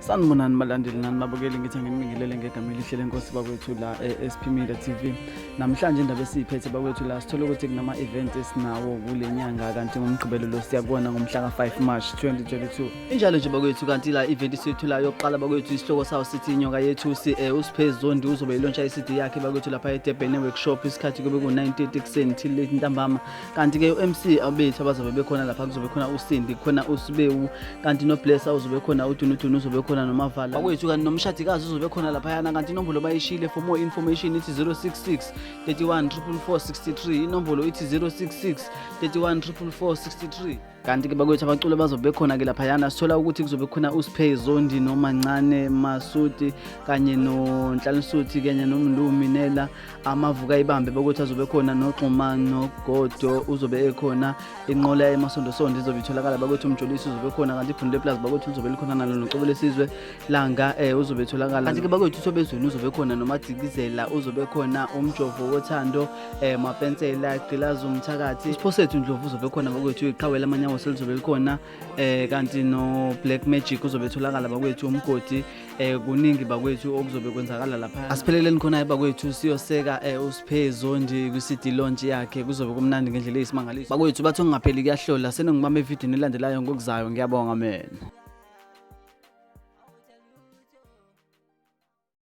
Sanibonani balandeli nani babukeli, ngithi anginibingelele ngegama elihle lenkosi bakwethu la e-SP Media TV. Namhlanje indaba esiyiphethe bakwethu la sithola ukuthi kunama-event esinawo kule nyanga, kanti ngoMgqibelo lo siyakubona ngomhla ka-5 March 2022. Injalo nje bakwethu, kanti la event esiyethulayo yokuqala bakwethu isihloko sawo sithi Inyoka Yethusi. USiphe Zondi uzobe ilontsha i-CD yakhe bakwethu lapha eDurban e-workshop, isikhathi kube ku-9:30 ekuseni till late ntambama. Kanti-ke u-MC abethu abazobe bekhona lapha kuzobe khona uSindi, khona uSibewu, kanti noBlesser uzobe khona, uDunudunu uzobe khona, noMavala bakwethu, kanti nomshadikazi uzobe khona laphayana. Kanti inombolo bayishile, for more information ithi 066 31 444 63, inombolo ithi 066 31 444 63. Kanti-ke bakwethu abaculi abazobe bekhona-ke laphayana sithola ukuthi kuzobe khona uSiphe Zondi noMancane Masuti kanye noNhlalisuthi kanye noMlumi Nela Amavuka ibambe bakwethu azobe khona, noXuma noGodo uzobe ekhona, inqola emasondosondo izobe itholakala bakwethu, uMjolisi uzobe khona, kanti iBhunu lePlaza bakwethu lizobe likhona nalo, noCobo lesizwe Langa uzobe etholakala. Kanti-ke bakwethu uThobezweni uzobe khona, noMadikizela uzobe khona, uMjovo wothando, Mapensela Gqilaza umthakathi, Isiphosethu Ndlovu uzobe khona bakwethu, iqhawe lamanyawo selizobe likhona, kanti no Black Magic uzobe etholakala bakwethu, umgodi. Kuningi bakwethu okuzobe kwenzakala lapha. Asipheleleni khona bakwethu, siyoseka uSiphe Zondi kwi-CD launch yakhe, kuzobe kumnandi ngendlela eyisimangaliso bakwethu. Bathi okungapheli kuyahlola, senongibamba evidini elandelayo ngokuzayo. Ngiyabonga mina.